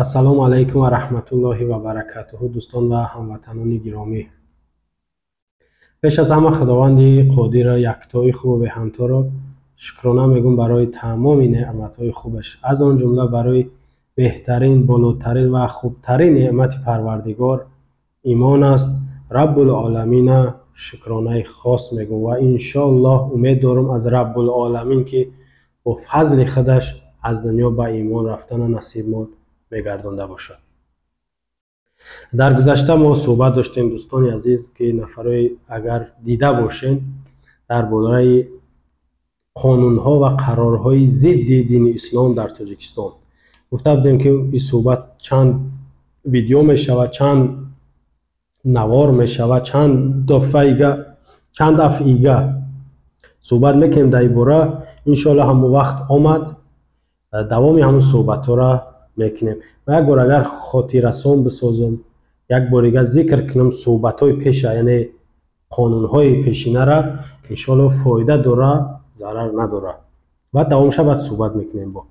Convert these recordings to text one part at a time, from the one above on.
Ассалому алайкум ва раҳматуллоҳи ва баракатуҳу, дӯстон ва ҳамватанони гиромӣ. Пеш аз ҳама Худованди Қодирро, яктои хубу беҳамторо шукрона мегӯм барои тамоми неъматҳои хубаш, аз он ҷумла барои беҳтарин, болотарин ва хубтарин неъмати Парвардигор имон аст. Раббулоламина шукронаи хос мегӯм ва иншоаллоҳ умед дорам аз Раббулоламин, ки бо фазли худаш аз дунё ба имон рафтана насибмон мегардонда бошад. Дар гузашта мо суҳбат доштем, дӯстони азиз, ки нафарои агар дида бошем, дар бораи қонунҳо ва қарорҳои зидди дини ислом дар Тоҷикистон гуфта будем, ки ин суҳбат чанд видео мешавад, чанд навор мешавад, чанд дафъаига, чанд дафъига суҳбат мекунем дар ин бора. Иншоаллоҳ ҳамон вақт омад, давоми ҳамон суҳбатҳоро мекунем. Ва як бор агар хотиррасон бисозам, як борига зикр кунам суҳбатҳои пеша, яъне қонунҳои пешинара, иншоаллоҳ фоида дора, зарар надора. Ва давомша баъд суҳбат мекунем. Бо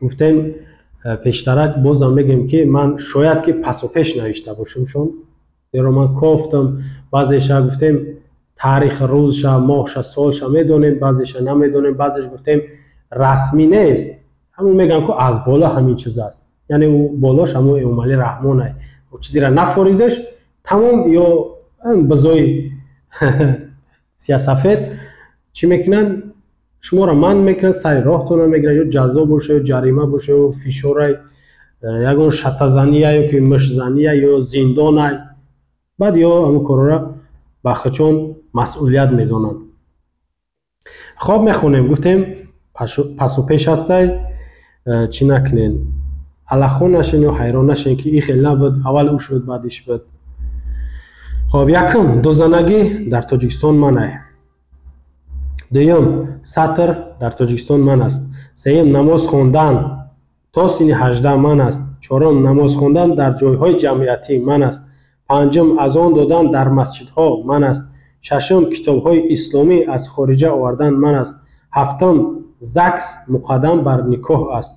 гуфтем пештарак, бозам мегӯем, ки ман шояд ки пасу пеш навишта бошамшон, зеро ман кофтам. Баъзеша гуфтем таърих, рӯзша, моҳша, солша медонем, баъзеша намедонем. Баъзеш гуфтем расмӣ нест, ҳамон мегӯям, ку аз боло ҳамин чиз аст, яъне ӯ болош ҳамон Эмомалӣ Раҳмон, чизеро нафоридаш, тамом. Ё бизои сиясафед чӣ мекунанд? Шуморо манъ мекунанд, сари роҳтонро мегиранд, ё ҷазо боша, ё ҷарима боша, ё фишорай, ягон шатазания, ё ки мушзания, ё зиндонай. Баъд ё ҳамон корҳоро ба худшон масъулият медонанд. Хоб, мехонем. Гуфтем пасу пеш ҳастай, чӣ накунен, аллахо нашен ё ҳайрон нашен, ки ин хел набуд, аввал уш буд, баъд иш буд. Хоб, якум: дузанагӣ дар Тоҷикистон манъ. Дуюм: сатр дар Тоҷикистон манъ аст. Сеюм: намоз хондан то синни 18 манъ аст. Чорум: намоз хондан дар ҷойҳои ҷамъиятӣ манъ аст. Панҷум: азон додан дар масҷидҳо манъ аст. Шашум: китобҳои исломӣ аз хориҷа овардан манъ аст. Ҳафтум: ЗАГС муқаддам бар никоҳ аст.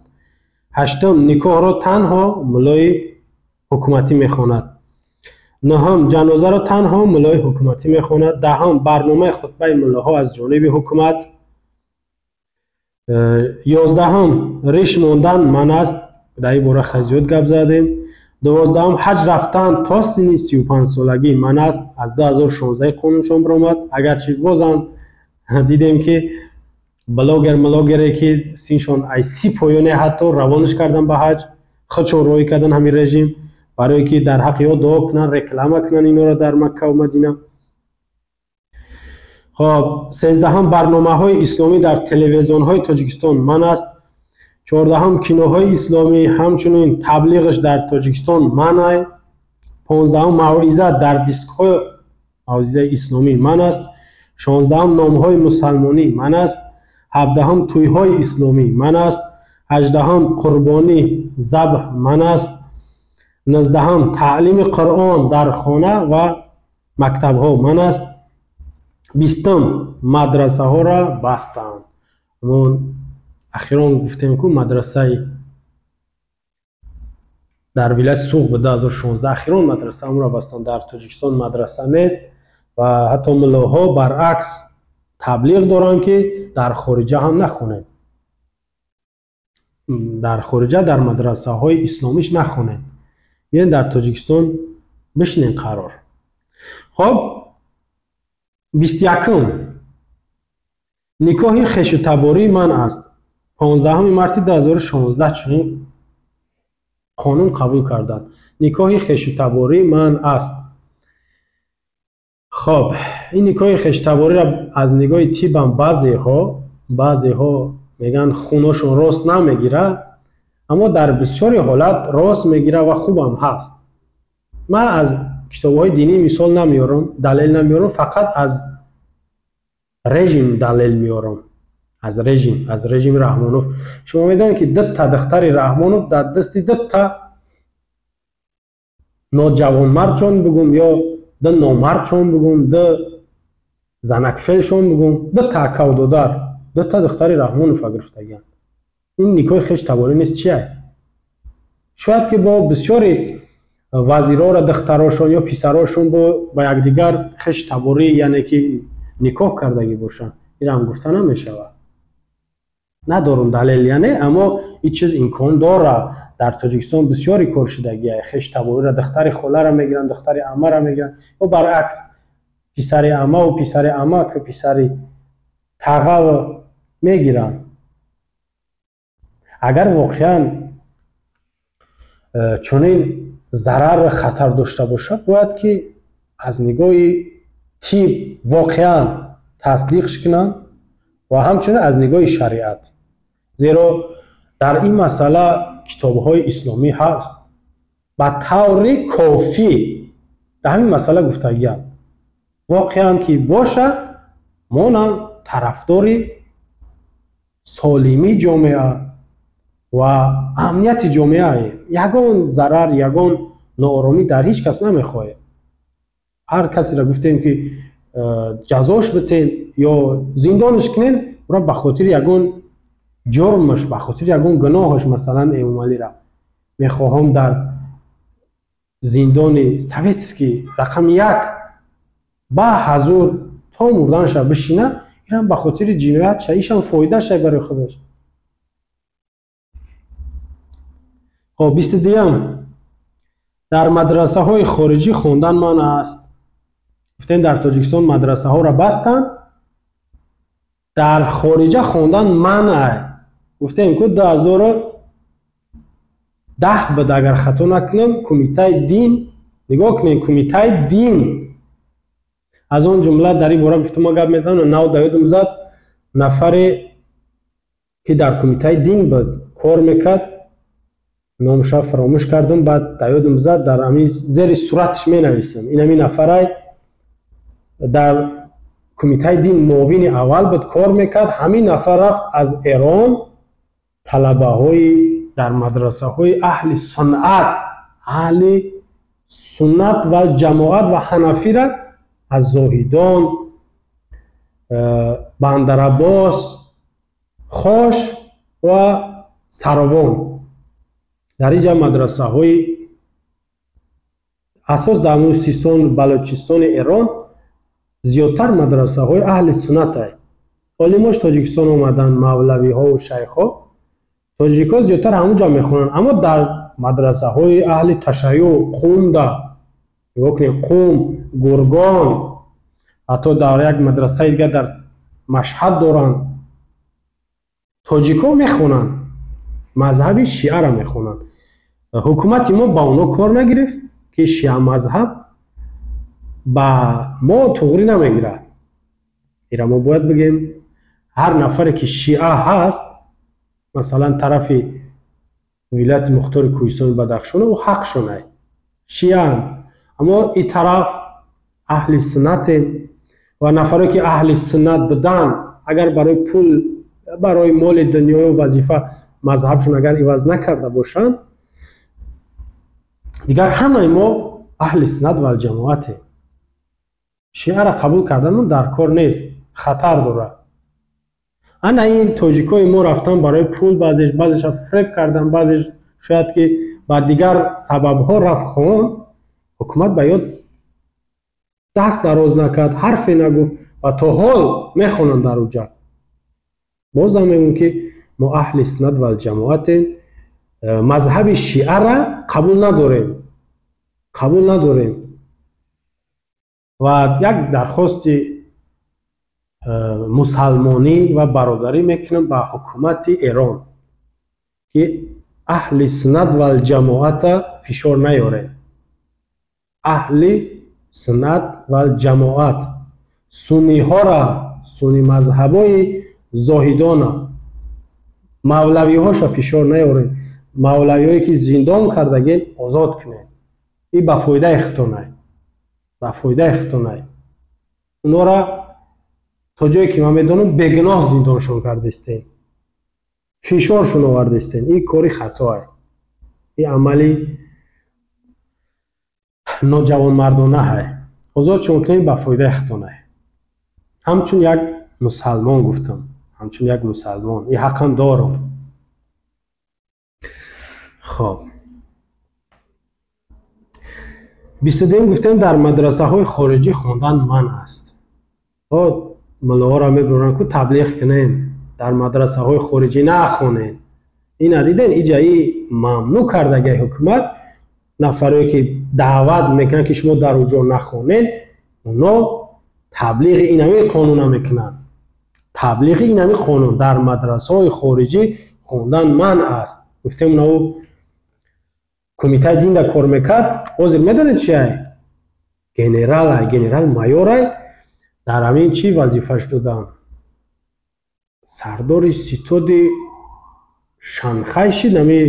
Ҳаштум: никоҳро танҳо муллои ҳукуматӣ мехонад. Нуҳум: ҷанозаро танҳо муллои ҳукуматӣ мехонад. Даҳум: барномаи хутбаи муллоҳо аз ҷониби ҳукумат. 11-ум: риш мондан манъ аст, дар ин бора хеле зиёд гап задем. 12-ум: ҳаҷ рафтан то синни 35-солагӣ манъ аст. Аз 2016 қонуншон баромад, агарчи бозам дидем, ки блогер млогере ки синшон ай 30 поёне, ҳатто равонаш кардан ба ҳаҷ, худшон роҳӣ кардан ҳамин режим, барое ки дар ҳаққи ё дуо кунанд, реклама кунанд инҳоро дар Маккаву Мадина. Хоб, 13-ум: барномаҳои исломӣ дар телевизионҳои Тоҷикистон манъ аст. 14-ум: киноҳои исломӣ, ҳамчунин таблиғаш дар Тоҷикистон манъ. 15-ум: мавъиза дар дискҳои мавъизаи исломӣ манъ аст. 16-ум: номҳои мусалмонӣ манъ аст. 17-ум: тӯйҳои исломӣ манъ аст. 18-ум: қурбонӣ, забҳ манъ аст. 19-ум: таълими Қуръон дар хона ва мактабҳо манъ аст. 20-ум: мадрасаҳоро бастанд. Ҳамон ахирон гуфтем, ку мадрасаи дар вилояти Суғд ба 2016 ахирон мадраса ҳамонро бастанд. Дар Тоҷикистон мадраса нест ва ҳатто муллоҳо баръакс таблиғ доранд, ки дар хориҷа ҳам нахонед, дар хориҷа дар мадрасаҳои исломиш нахонед, биёед дар Тоҷикистон бишинен қарор. Хоб, 21-ум: никоҳи хешутаборӣ манъ аст. 15 марти 2016 чунин қонун қабул карданд: никоҳи хешутаборӣ манъ аст. Хоб, ин никоҳи хешутабориро аз нигоҳи тибам баъзеҳо мегӯянд, хуношон рост намегирад, аммо дар бисёри ҳолат рост мегирад ва хубам ҳаст. Ман аз китобҳои динӣ мисол намеёрам, далел намеёрам, фақат аз режим далел меёрам, аз режими Раҳмонов. Шумо медонед, ки дута духтари Раҳмонов дар дасти дута ноҷавонмардшон бигӯм ё ду номардшон бигӯм, ду занакфелшон бигӯм, дута акаву додар дута духтари Раҳмонова гирифтагианд. Ин никоҳи хеш таборӣ нест, чия? Шояд ки бо бисёри вазирора духтарошон ё писарошон бо ба якдигар хеш таборӣ, яъне ки никоҳ кардагӣ бошанд. Инам гуфта намешавад. Надорум далел, яъне, аммо ин чиз имкон дорад. Дар Тоҷикистон бисёри кор шудагия. Хеш табориро, духтари холаро мегиранд, духтари аммаро мегиранд, ё баръакс писари аммаву писари амак, писари тағаво мегиранд. Агар воқеан чунин зарару хатар дошта бошад, бояд ки аз нигоҳи тиб воқеан тасдиқш кунанд ва ҳамчунин аз нигоҳи шариат. Зеро дар ин масъала китобҳои исломӣ ҳаст, ба таври кофӣ дар ҳамин масъала гуфтагианд. Воқеан ки бошад, монам тарафдори солимии ҷомеа ва амнияти ҷомеаем. Ягон зарар, ягон нооромӣ дар ҳеҷ кас намехоҳем. Ҳар касеро гуфтем ки ҷазош битен ё зиндонаш кунен, ӯро ба хотири ягон ҷурмаш, ба хотири ягон гуноҳаш, масалан Эмомалира мехоҳам дар зиндони советский рақами 1 ба ҳазур то мурданша бишина, инам ба хотири ҷиноятша, ишам фоидаша барои худаш. Хоб, 22-ям. Дар мадрасаҳои хориҷӣ хондан манъ аст. Гуфтем дар Тоҷикистон мадрасаҳоро бастанд, дар хориҷа хондан манъ. Гуфтем ку 2010 буд, агар хато накунем, кумитаи дин, нигоҳ кунем, кумитаи дин аз он ҷумла дар ин бора гуфтам, гап мезанам, нав да ёдам зад, нафаре ки дар кумитаи дин буд, кор мекард, номша фаромӯш кардам, баъд да ёдам зад, дар ҳамин зери сураташ менависам. Ин ҳамин нафарай дар кумитаи дин муовини аввал буд, кор мекард. Ҳамин нафар рафт аз Эрон талабаҳои дар мадрасаҳои аҳли суннат, аҳли суннат ва ҷамоат ва ҳанафира аз Зоҳидон, Бандарабос, Хош ва Саровон. Дар инҷа мадрасаҳои асос дар Систон, Балочистони Эрон зиёдтар мадрасаҳои аҳли суннат ай. Олимош Тоҷикистон омаданд, мавлавиҳову шайхҳо. Тоҷикҳо зиёдтар ҳамон ҷо мехонанд, аммо дар мадрасаҳои аҳли ташайюъ Қумда, нигоҳ кунед, Қум, Гургон, ҳатто дар як мадрасаи дигар дар Машҳад доранд. Тоҷикҳо мехонанд, мазҳаби шиаро мехонанд. Ҳукумати мо ба онҳо кор нагирифт, ки шиа мазҳаб ба мо туғрӣ намегирад. Ира мо бояд бигем, ҳар нафаре ки шиа ҳаст, масалан тарафи вилояти мухтори Кӯҳистони Бадахшон, ӯ ҳақшонай, шиаанд. Аммо ин тараф аҳли суннатем ва нафаре ки аҳли суннат буданд, агар барои пул, барои моли дунёю вазифа мазҳабшон агар иваз накарда бошанд, дигар ҳамаи мо аҳли суннат ва ҷамоатем. Шиаро қабул карданмон дар кор нест, хатар дорад. Ана ин тоҷикои мо рафтан барои пул, баъзеш баъзеша фреб кардан, баъзеш шояд ки ба дигар сабабҳо рафт хон, ҳукумат ба ёд даст дароз накард, ҳарфе нагуфт ва то ҳол мехонанд дар уҷа. Бозам мегӯм ки мо аҳли суннат ва ҷамоатем, мазҳаби шиара қабул надорем, қабул надорем. Ва як дархости мусалмонӣ ва бародарӣ мекунам ба ҳукумати Эрон, ки аҳли суннат вал ҷамоата фишор наёред. Аҳли суннат вал ҷамоат, сунниҳора, сунни мазҳабои зоҳидона, мавлавиҳоша фишор наёред. Мавлавиҳое ки зиндон кардагин озод кунед. Ин ба фоидаи худтонай, ба фоидаи худтонай. Унора то ҷое ки ман медонам бегуноҳ зиндоншон кардистем, фишоршон овардистем. Ин кори хатоай, ин амали ноҷавонмардонаҳай. Озодшон кунед, ба фоидаи худтонай. Ҳамчун як мусалмон гуфтам, ҳамчун як мусалмон ин ҳақам дорам. Хоб, 22 гуфтем дар мадрасаҳои хориҷӣ хондан манъ аст. Муллоҳоро мебуранд ку таблиғ кунен, дар мадрасаҳои хориҷӣ нахонен. Ина диден, иҷаи мамнӯъ кардагаи ҳукумат нафарое ки даъват мекунанд ки шумо дар он ҷо нахонен, оно таблиғи инами қонуна мекунанд. Таблиғи инами қонун дар мадрасаҳои хориҷӣ хондан манъ аст. Гуфтем нав кумитаи динда кор мекард, ҳозир медонед чи ай? Генерал ай, генерал майор ай, дар ҳамин чӣ вазифаш доданд? Сардори ситоди Шанхай шид, ҳами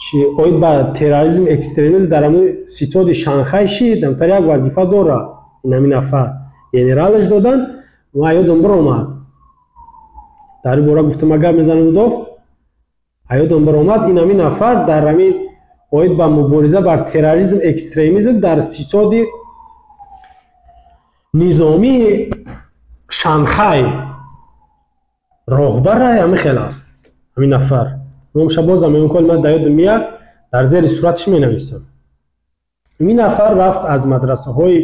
чи оид ба терроризм, экстремизм дар ҳамин ситоди Шанхай шид, ҳамтар як вазифа дора инами нафар. Генералаш доданд, ма ёдам биромад. Дар ин бора гуфтам агар мезанам удоф, ёдам биромад инами нафар дар ҳамин оид ба мубориза бар терроризм, экстремизм дар ситоди низомии Шанхай роҳбарай, ҳамин хел аст ҳамин нафар. Номша бозам мемкон ман дар ёдам меяд, дар зери сураташ менависам. Ин нафар рафт аз мадрасаҳои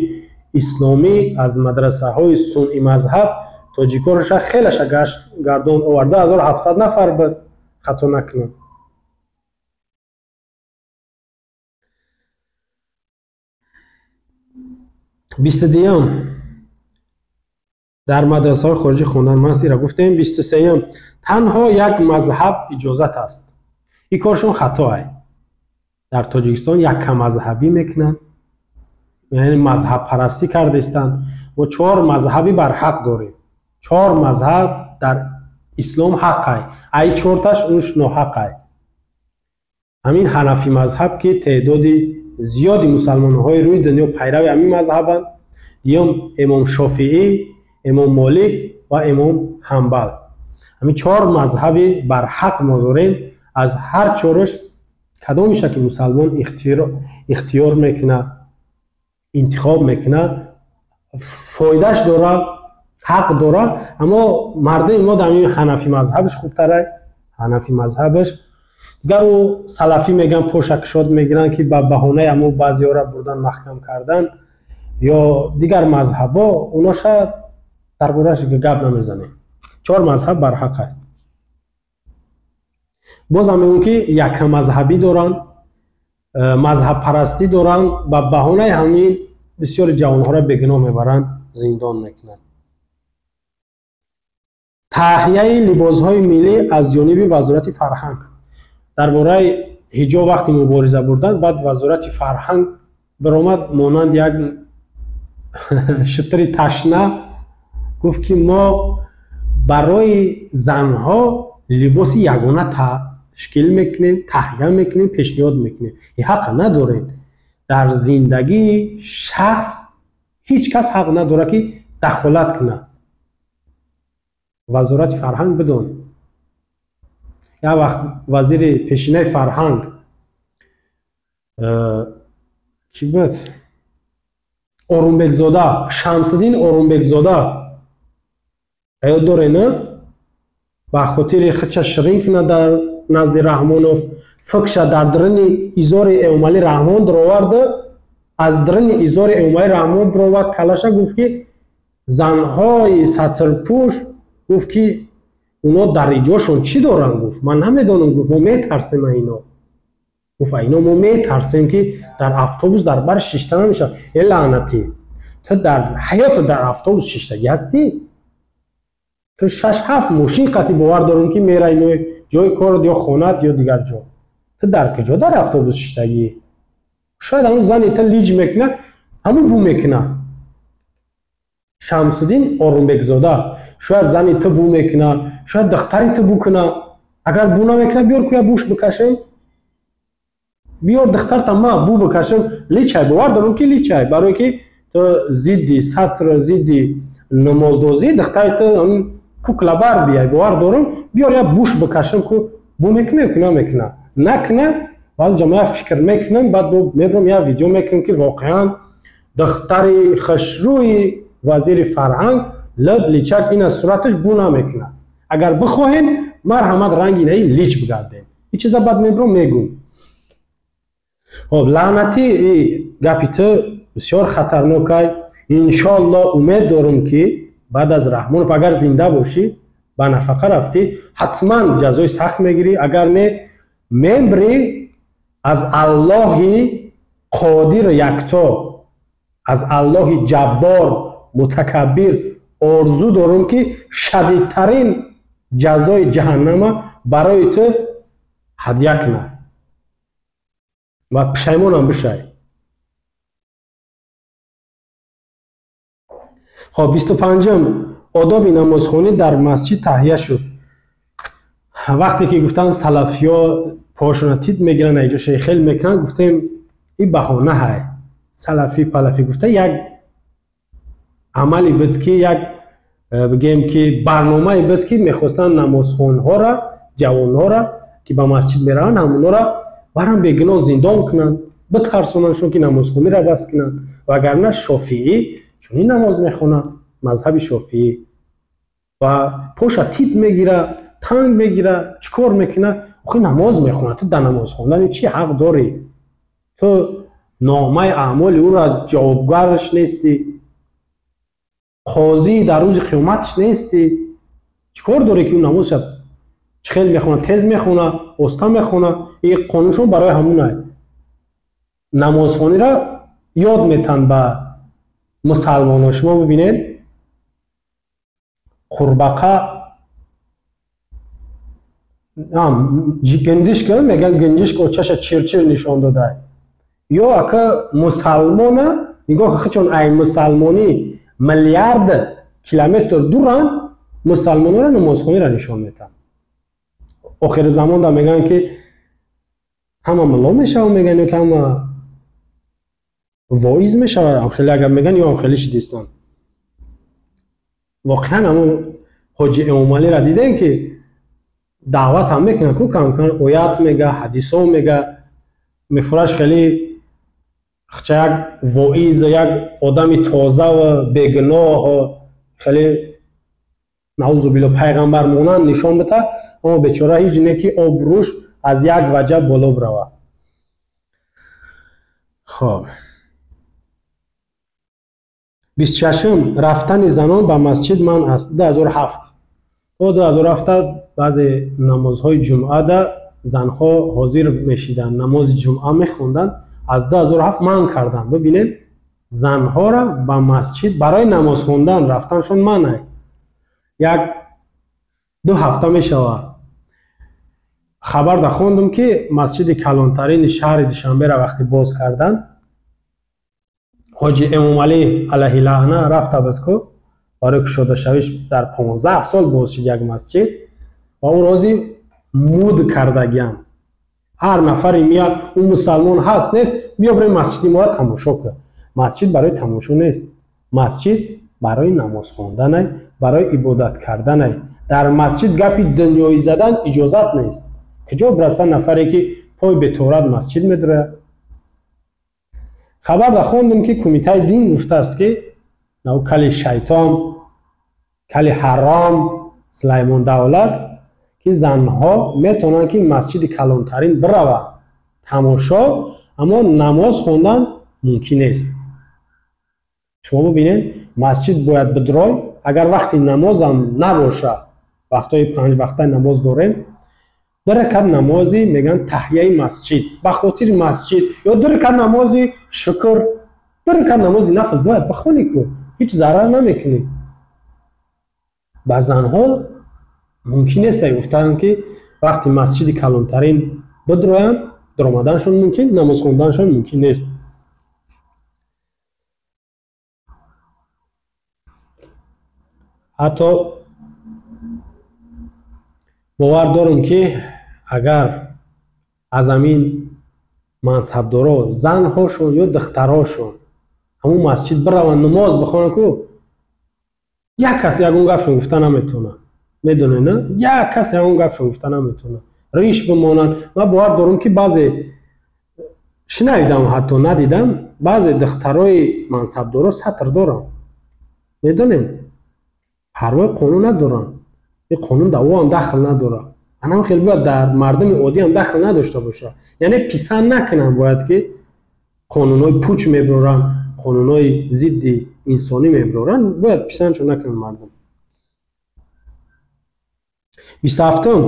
исломӣ, аз мадрасаҳои сунъи мазҳаб тоҷикороша хелаша гашт гардон овард. 2700 нафар буд, хато накунам. 22 дар мадрасаҳои хориҷӣ хондан манъ аст, ира гуфтем. 23 танҳо як мазҳаб иҷозат аст. Ин коршон хато ай. Дар Тоҷикистон яккамазҳабӣ мекунанд, яъне мазҳабпарастӣ кардистанд. Мо 4 мазҳаби барҳақ дорем. 4 мазҳаб дар ислом ҳақ ай, ай 4таш унш ноҳақ ай. Ҳамин ҳанафӣ мазҳаб ки теъдоди зиёди мусалмонҳои рӯи дунё пайрави ҳамин мазҳабанд, дуюм имом Шофиӣ, имом Молик ва имом Ҳанбал. Ҳамин 4 мазҳаби барҳақ мо дорем. Аз ҳар чораш кадомиша ки мусалмон ихтиёр мекунад, интихоб мекунад, фоидаш дора, ҳақ дора. Аммо мардуми мо дар ҳамин ҳанафӣ мазҳабаш хубтарай, ҳанафӣ мазҳабаш. Дигар ӯ салафӣ мегӯянд, пошакшод мегиранд ки ба баҳонаи ҳамо баъзеҳоро бурдан маҳкам кардан ё дигар мазҳабҳо, оноша дар борааш гап намезанем. 4 мазҳаб барҳақ аст. Боз ҳам мегӯем ки яккамазҳабӣ доранд, мазҳабпарастӣ доранд, ба баҳонаи ҳамин бисёри ҷавонҳоро бегуноҳ мебаранд, зиндон мекунанд. Таҳияи либосҳои миллӣ аз ҷониби Вазорати фарҳанг. Дар бораи ҳиҷоб вақти мубориза бурдан, баъд Вазорати фарҳанг баромад монанд як шутури ташна, гуфт ки мо барои занҳо либоси ягона ташкил мекунем, таҳия мекунем, пешниҳод мекунем. Ин ҳаққа надорем. Дар зиндагии шахс ҳеҷ кас ҳақ надорад ки дахолат кунад. Вазорати фарҳанг бидон. Як вақт вазири пешинаи фарҳанг чӣ буд? Орумбекзода, Шамсиддин Орумбекзода. Ёд доред, на? Ба хотири худша ширин кунад дар назди Раҳмонов, фикша дар даруни изори Эмомалӣ Раҳмон даровард, аз даруни изори Эмомалӣ Раҳмон баровард калаша, гуфт ки занҳои сатрпӯш, гуфт ки уно дар иҷошон чӣ доранд? Гуфт ман намедонам, гуфт мо метарсем аз ино. Гуфт аз ино мо метарсем ки дар автобус дар бар шишта намешавад. Э лаънатӣ, ту дар ҳаётат дар автобус шиштагӣ ҳастӣ? Ту 6-7 мошин қатъи бовар дорам ки мерай ҷои корат ё хонаат ё дигар ҷо. Ту дар куҷо дар автобус шиштагӣ? Шояд ҳамун зани ту лиҷ мекунад, ҳамун бу мекунад. Шамсиддин Орумбекзода, шояд зани ту бу мекунад, шояд духтари ту бу кунад. Агар бу намекунад, биёр куя буш бикашем. Биёр духтарта ма бу бикашем, личай, бовар дорам ки личай, барое ки ту зидди сатр, зидди намолдозӣ, духтари ту кукла бар бияй, бовар дорам, биёр я буш бикашем, ку бу мекунад ё ки намекунад. Накунад, баъд ҷамоа фикр мекунам, баъд мебарам я видео мекунам ки воқеан духтари хушрӯи вазири фарҳанг лаб личак ин аз сураташ бу намекунад. Агар бихоҳем, марҳамат ранги инаи лич бигардем. Ин чиза баъд мебарам мегӯм. Хоб, лаънатӣ гапи ту бисёр хатарнокай. Иншоалло умед дорум, ки баъд аз Раҳмонов агар зинда бошӣ, ба нафақа рафтӣ, ҳатман ҷазои сахт мегирӣ. Агар не, мебрӣ аз Аллоҳи қодир якто, аз Аллоҳи ҷаббор мутакаббир орзу дорум, ки шадидтарин ҷазои ҷаҳаннама барои ту ҳадя кунад ва пушаймонам бишай. Хоб, 25-ум, одоби намозхонӣ дар масҷид таҳия шуд. Вақте ки гуфтанд салафиё пошона тит мегиранд, айҷоша хел мекунанд, гуфтем и баҳона ҳай. Салафӣ палафӣ гуфта як амале буд, ки як бигем, ки барномае буд, ки мехостанд намозхонҳоро, ҷавонҳоро, ки ба масҷид мераванд, ҳамонҳоро барам бегуноҳ зиндон кунанд, битарсонандшон, ки намозхониро бас кунанд. Вагарна Шофиӣ чунин намоз мехонад, мазҳаби Шофиӣ, ва поша тит мегира, танг мегира, чӣ кор мекунад? Охи намоз мехонад. Ту дар намоз хондани чӣ ҳақ дорӣ? Ту номаи аъмоли ӯро ҷавобгараш нестӣ, қозӣ дар рӯзи қиёматш нестӣ. Чӣ кор дорӣ, ки ӯ намозша чӣ хел мехонад, тез мехонад, оста мехонад? И қонуншон барои ҳамунай. Намозхониро ёд метанд ба мусалмонҳо. Шумо бибинед, қурбақа, гиндишк мегӯянд, гинҷишк очаша чирчир нишон додай. Ё ака мусалмона нигоҳ, чун ай мусалмонӣ миллиард километр дуранд, мусалмонҳоро намозхониро нишон метанд. Охири замонда мегӯянд, ки ҳама мулло мешавад, мегӯянд, ё ки ҳама воиз мешавад. Хеле агар мегӯянд, ё хеле шидистанд. Воқеан ҳамон ҳоҷи Эмомалиро дидем, ки даъват ҳам мекунад ку, кам-кам оят мега, ҳадисҳо мега, мефураш хеле хча як воиз, як одами тозаву бегуноҳ, хеле наузу билло пайғамбар монанд нишон бита, аммо бечора ҳеҷ не, ки обрӯш аз як ваҷаб боло бирава. Хоб, 26-ум, рафтани занон ба масҷид манъ аст. 2007, то 2007 баъзе намозҳои ҷумъада занҳо ҳозир мешиданд, намози ҷумъа мехонданд. Аз 2007 манъ карданд. Бибинед, занҳоро ба масҷид барои намоз хондан рафтаншон манъ. Як ду ҳафта мешавад, хабарда хондум, ки масҷиди калонтарини шаҳри Душанберо вақте боз карданд, ҳоҷи Эмомалӣ алайҳи лаъна рафта буд ку барои кушодашавиш. Дар 15 сол боз шид як масҷид ва ӯ рози муд кардагиам. Ҳар нафаре меяд, ӯ мусалмон ҳаст нест, биё бирем масҷиди моро тамошо кун. Масҷид барои тамошо нест, масҷид барои намоз хонданай, барои ибодат карданай. Дар масҷид гапи дунёӣ задан иҷозат нест. Куҷо бираса нафаре, ки пой беторат масҷид медирояд? Хабарда хондум, ки кумитаи дин гуфтааст, ки нав кали шайтон, кали ҳаром Сулаймон Давлат, ки занҳо метавонанд, ки масҷиди калонтарин бираванд тамошо, аммо намоз хондан мумкин нест. Шумо бибинед, масҷид бояд бидрой, агар вақти намозам набоша, вақтҳои панҷ вақта намоз дорем, ду ракат намози мегӯянд таҳияи масҷид, ба хотири масҷид, ё ду ракат намози шукр, ду ракат намози нафл бояд бихонӣ ку, ҳеҷ зарар намекунӣ. Ба занҳо мумкин нест, гуфтанд, ки вақти масҷиди калонтарин бидроянд, даромаданашон мумкин, намоз хонданашон мумкин нест. Ҳатто бовар дорам, ки агар аз ҳамин мансабдоро занҳошон ё духтарҳошон ҳамун масҷид бираванд, намоз бихонанд ку, як кас ягон гапшон гуфта наметавонад. Медонед, на як кас ягон гапшон гуфта наметавонад, риш бимонанд. Ман бовар дорам, ки баъзе шинавидам, ҳатто надидам, баъзе духтарои мансабдоро сатр доранд. Медонед, парвои қонун надоранд. Ин қонун дар ӯ ҳам дахл надорад. Анам хел бояд дар мардуми оддӣ ҳам дахл надошта бошад, яъне писанд накунанд, бояд ки Қонунҳои пуч мебароранд, қонунҳои зидди инсонӣ мебароранд, бояд писандшон накунанд мардум. 27-ум,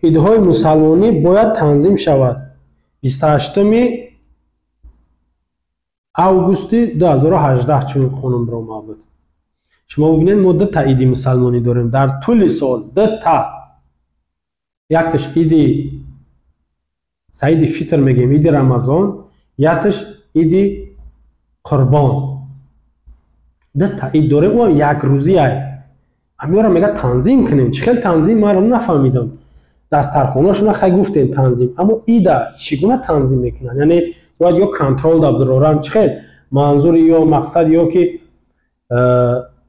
идҳои мусалмонӣ бояд танзим шавад. 28 августи 2018 чунин қонун баромад буд. Шумо бибинед, мо дута иди мусалмонӣ дорем дар тӯли сол, дута. Якташ иди саиди фитр мегӯем, иди Рамазон, якташ иди Қурбон. Дута ид дорем, ӯам якрӯзиай. Амёра мега танзим кунем. Чӣ хел танзим, ман нафаҳмидам. Дастархонашона хай гуфтем танзим, аммо ида чӣ гуна танзим мекунанд? Яъне бояд ё контрол дабдуроранд, чӣ хел манзури ё мақсад ё ки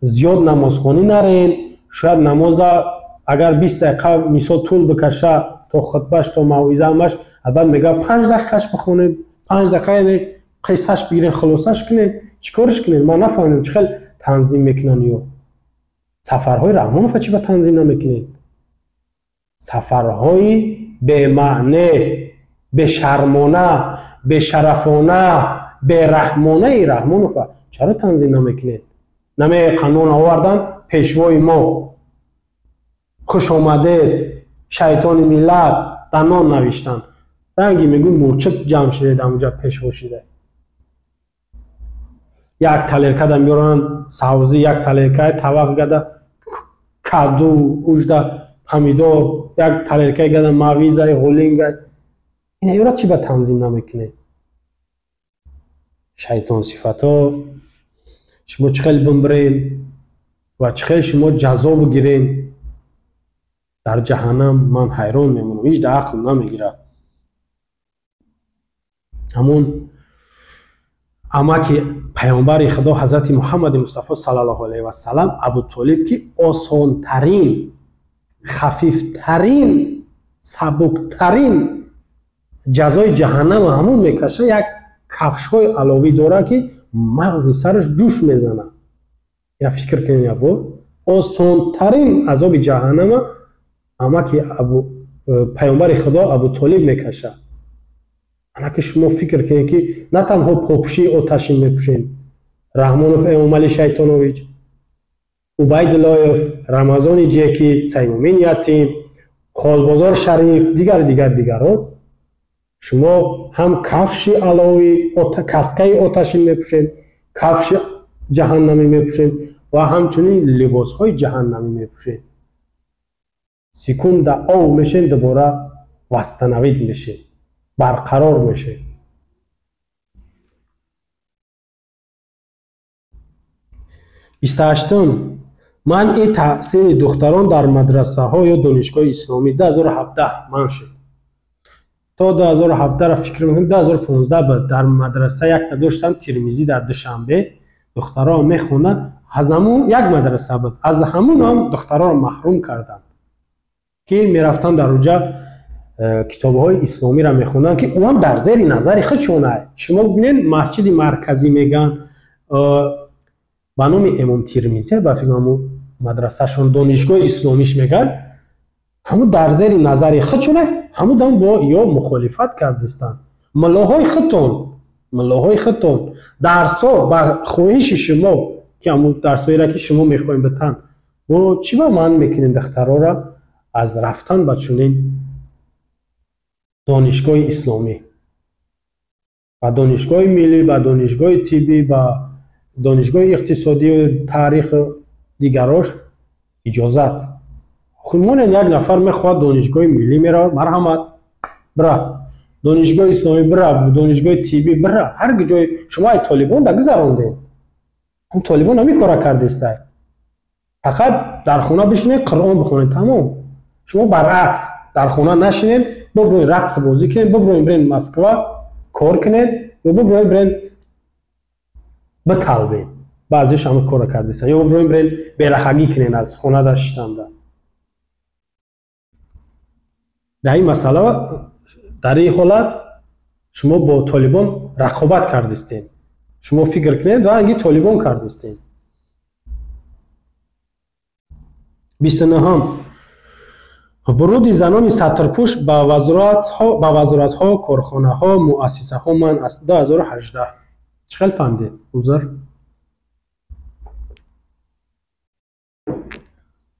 зиёд намозхонӣ нарен, шояд намоза агар 20 дақиқа мисол тӯл бикаша то хутбаш, то мавъизаамаш, баъд мега 5 дақиқаш бихонем, 5 дақиқа яъне қиссаш бигирем, хулосаш кунем, чӣ корш кунем? Ман нафаҳмидам чӣ хел танзим мекунанд. Ё сафарҳои Раҳмонова чӣ ба танзим намекунед? Сафарҳои бемаъне, бешармона, бешарафона, бераҳмонаи Раҳмонова чаро танзим намекунед? Наме қанон овардан пешвои мо, хуш омадед, шайтони миллат, дар нон навиштан. Ранги мегӯй мурчак ҷамъ шудед ҳамунҷа пешво шуда. Як талеркада меоранд савзӣ, як талеркаи тавақ гада каду, ужда помидор, як талеркаи гада мавизай, ғулингай. Ина ёра чӣ ба танзим намекунед? Шайтон сифато, шумо чӣ хел бимбирен ва чӣ хел шумо ҷазо бигирен дар ҷаҳаннам, ман ҳайрон мемонам, ҳеҷ дар ақл намегирад. Ҳамон амаки паёмбари Худо ҳазрати Муҳаммади Мустафо саллаллоҳу алайҳи вассалам, Абутолиб, ки осонтарин, хафифтарин, сабуктарин ҷазои ҷаҳаннама ҳамон мекаша, як кафшҳои аловӣ дорад, ки мағзи сараш ҷӯш мезанад. Я фикр кунед, як бор осонтарин азоби ҷаҳаннама амаки паёмбари Худо Абутолиб мекашад. Анаки шумо фикр кунед, ки на танҳо попушии оташин мепӯшед, Раҳмонов Эмомалӣ Шайтонович, Убайдуллоев, Рамазони Ҷеки, Саймумин Ятим, Холбозор Шариф, дигар дигар дигарот, шумо ҳам кафши аловӣ, каскаи оташин мепӯшед, кафши ҷаҳаннамӣ мепӯшед ва ҳамчунин либосҳои ҷаҳаннамӣ мепӯшед. Секунда ов мешед, дубора восстановид мешед, барқарор мешед. 28-ум, манъи таҳсили духтарон дар мадрасаҳо ё донишгоҳи исломӣ 2017 манъ шуд. То 2017-ро фикр мекунем, 2015 буд, дар мадраса якта доштанд Тирмизӣ дар Душанбе, духтароро мехонданд, аз ҳамун як мадраса буд, аз ҳамун ҳам духтароро маҳрум карданд, ки мерафтанд дар уҷа китобҳои исломиро мехонданд, ки ӯ ҳам дар зери назари худшона. Шумо бибинед, масҷиди марказӣ мегӯянд ба номи Эмом Тирмизӣ, ба фикр ҳамун мадрасашон донишгоҳи исломиш мегӯянд, ҳамун дар зери назари худшона, ҳамун дам бо ё мухолифат кардистанд. Муллоҳои худтон, муллоҳои худтон дарсҳо ба хоҳиши шумо, ки ҳамун дарсҳоеро ки шумо мехоҳем битан, бо чӣ ба манъ мекунед духтарора аз рафтан ба чунин донишгоҳи исломӣ, ба донишгоҳи миллӣ, ба донишгоҳи тиббӣ, ба донишгоҳи иқтисодию таъриху дигарош иҷозат? Монед, як нафар мехоҳад донишгоҳи миллӣ меравад, марҳамат, бира, донишгоҳи исломӣ бира, донишгоҳи тиббӣ бира, ҳар ҷой. Шумо ай толибон да гузарондед, ҳам толибон ҳамин кора кардистай, фақат дар хона бишинед, Қуръон бихонед, тамом. Шумо баръакс дар хона нашинед, биброед рақс бозӣ кунед, биброед биред Москва кор кунед ё биброед биред биталбед. Баъзеш ҳамин кора кардистанд, ё биброед биред бераҳагӣ кунед аз хона дар шиштанда. Дар ин масъала, дар ин ҳолат шумо бо толибон рақобат кардистед. Шумо фикр кунед, ранги толибон кардистед. 29-ум, вуруди занони сатрпӯш ба вазоратҳо, корхонаҳо, муассисаҳо манъ аст. 2018. Чӣ хел фаҳмидед? Узр.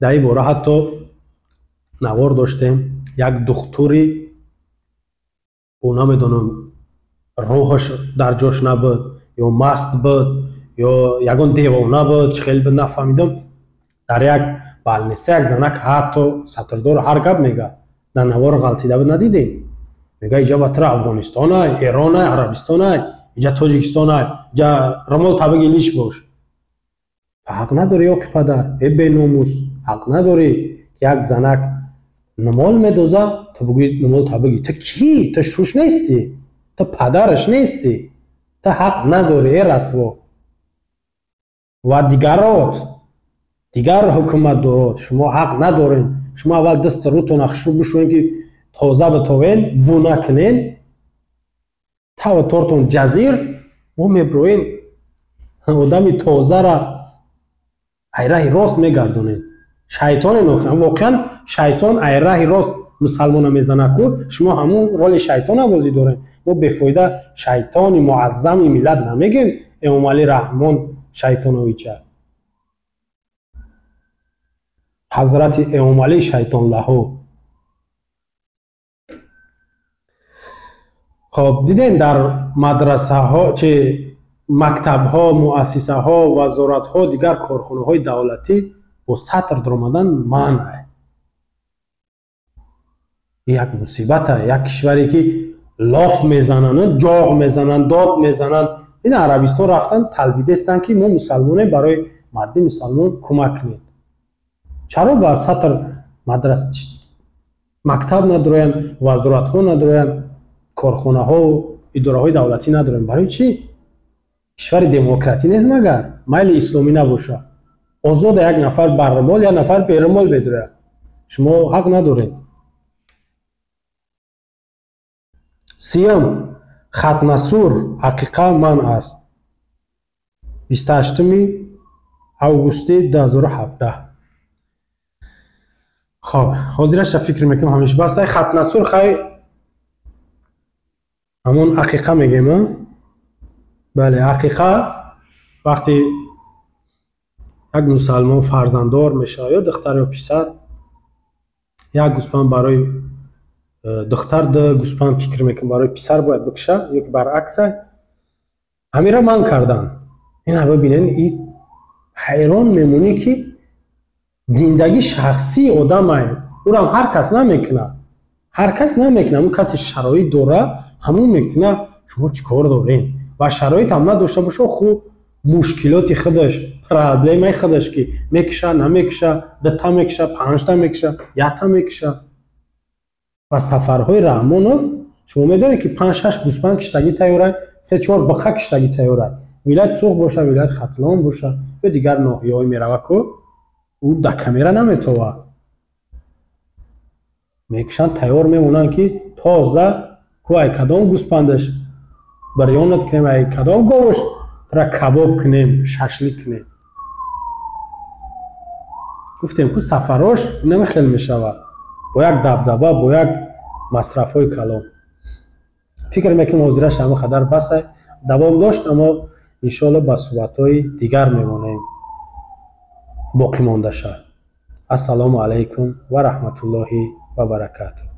Дар ин бора ҳатто навор доштем. Як духтури ӯ намедонам рӯҳаш дар ҷош набуд ё маст буд ё ягон девона буд, чӣ хел буд нафаҳмидам. Дар як балниса як занак ҳатто сатрдор ҳар гап мега. Дар навор ғалтида буд, надидем? Мега иҷа ба тура Афғонистонай, Эронай, Арабистонай, иҷа Тоҷикистонай, иҷа румол табиги лиш бош. Ҳақ надорӣ ё ки падар, э беномус, ҳақ надорӣ ки як занак нумол медоза, ту бугӯӣ нумол табиги. Ту кӣ? Ту шуш нестӣ, ту падараш нестӣ, ту ҳақ надорӣ, э расво. Ва дигарот, дигар ҳукуматдорот, шумо ҳақ надоред. Шумо аввал дасти рӯтона хушук бишӯед ки тоза битовен, бу накунен. Таву тортон ҷазир, мо меброем одами тозара ай раҳи рост мегардонем. Шайтоне нохӯ, воқеан шайтон ай раҳи рост мусалмона мезанад ку, шумо ҳамун роли шайтона бозӣ доред. Мо бефоида шайтони муаззами миллат намегем Эмомалӣ Раҳмон шайтоновича. Ҳазрати Эмомалӣ шайтонлаҳо. Хоб дидем дар мадрасаҳо, чи мактабҳо, муассисаҳо, вазоратҳо, дигар корхонаҳои давлатӣ бо сатр даромадан манъ. Як мусибата, як кишваре ки лоф мезананд, ҷоғ мезананд, дод мезананд. Ин Арабистон рафтан талбидестанд ки мо мусалмонем, барои марди мусалмон кӯмак кунед. Чаро ба сатр мадраса, мактаб надроянд, вазоратҳо надроянд, корхонаҳо, идораҳои давлатӣ надроянд? Барои чӣ? Кишвари демократӣ нест магар? Майли исломӣ набошад. Озода як нафар баррумол, як нафар берумол медрояд. Шумо ҳақ надоред. Сиюм, хатнасур ҳақиқа манъ аст. 28 августи 2017. Хоб, ҳозираша фикр мекунам ҳамеша бас. Хатнасур хай ҳамон ҳақиқа мегем, а? Бале, ҳақиқа вақте як мусалмон фарзанддор мешавад, ё духтар ё писар, як гӯспанд барои духтар, ду гӯспанд фикр мекунам барои писар бояд бикша, ё ки баръакса. Ҳамира манъ карданд. Ина бибинед, и ҳайрон мемонӣ ки зиндагии шахсии одамай, ӯрам ҳар кас намекунад. Ҳар кас намекунад, ҳамун касе шароит дора, ҳамун мекунад. Шумо чӣ кор доред? Ва шароит ҳам надошта боша, хуб мушкилоти худаш, проблемаи худаш ки мекиша, намекиша, дута мекиша, панҷта мекиша, якта мекиша. Ва сафарҳои Раҳмонов шумо медонед ки 5-6 гӯспанд киштагӣ тайёрай, 3-4 биқа киштагӣ тайёрай. Вилояти Суғд боша, вилояти Хатлон боша ё дигар ноҳияҳо мерава ку, ӯ да камера наметова. Мекишанд, тайёр мемонанд ки тоза ку ай кадом гӯспандаш бирёнат кунем, ай кадом говш тра кабоб кунем, шашлик кунем. Гуфтем ку сафарош намехел мешавад. Бо як дабдаба, бо як масрафҳои калон. Фикр мекунам ҳозираш ҳама қадар басай давом дошт, аммо иншоалло ба суҳбатҳои дигар мемонем боқӣ мондаша. Ассалому алайкум ва раҳматуллоҳи ва баракатуҳ.